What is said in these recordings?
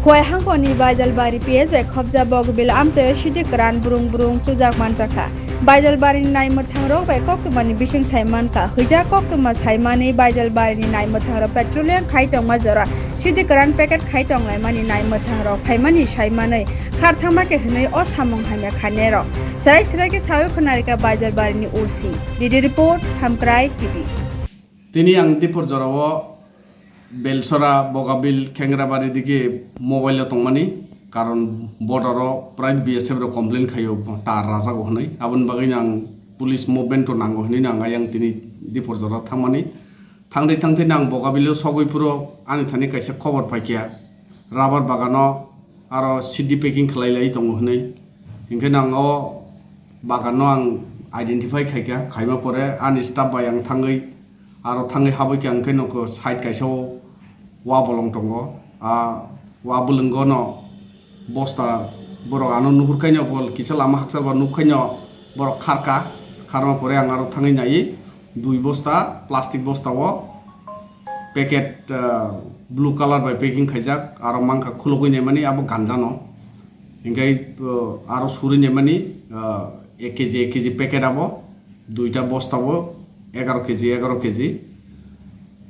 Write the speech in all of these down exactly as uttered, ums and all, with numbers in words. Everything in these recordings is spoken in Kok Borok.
Khowai hangkoni Baijalbari P S bai khopjak Bogabil amchaio sidi kwran brung brung chujak manjakha. Baijalbarini naimwthangrok bai koktwmani bising saimankha. Hwijak koktwma saimani Baijalbarini naimwthangrok petroleum khai tongma jora sidi kwran packet khai tonglaimani naimwthangrok phaimani saimanwi kharthangma khe hwnwi o samung hamya khainairok serai serai khe sawi khwnarikha Baijalbarini O C. D D report, Hamkrai T V. Tini ang Dipor jorao Belsora, Bogabil, Khengrabari digi mobile o tongmani, karon border o prai B S F rok complain khaio tar rajago hwnwi. Aboni bagwi ang police movement o nango hwnwi ang ayang tini Dipor jora thangmani. Thangtwi thangtwi ang Bogabil o sogwi phuru ani thani kaisa khobor phaikha, rubber bagano aro sidi packing khlai lai tongo hwnwi. Hinkhe ang o bagan no ang identify khaikha, khaima pore ani staff bai ang thangwi, aro thangwi habwi khe ang khe nokho side kaisa o wa bolong tongo. A wa bwlwngo no bosta borok ano nuhur khaino, bol kisa lama hakchal ba nuk khaino borok kharka, kharma pore ang aro thangwi nai dui bosta plastic bosta o packet, ah, blue color bai packing khaijak, aro mankha khulugwi naimani abo ganja no. Hinkhe, ah, aro suri naimani, ah, ek K G, ek K G packet abo, duita bosta bo, egaro K G, egaro K G.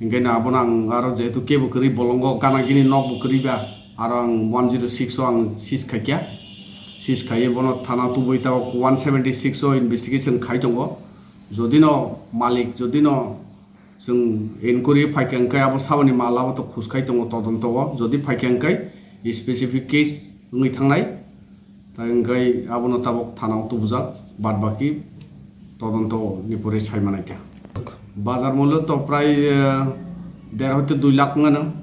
Hinkhe na abono ang aro jehetu kebo kwrwi bolongo gana gini nok bo kwrwi ba, aro ang one zero six o ang seize khaikha. Seize khaiwi bono thana tubui tabok one seventy six o investigation khai tongo. Jodi no malik, jodi no chwng inquiry phaikha hwnkhe abo saboni mal abo to khuskai tongo todonto o. Jodi phaikha hwnkhe specific case wngwi thangnai. Tai hwnkhe abono tabok thana o tubujak, bad baki todonto ni pore sai manaikha. Bazar mullo to prai, eh, der hoite dui lakh wngano.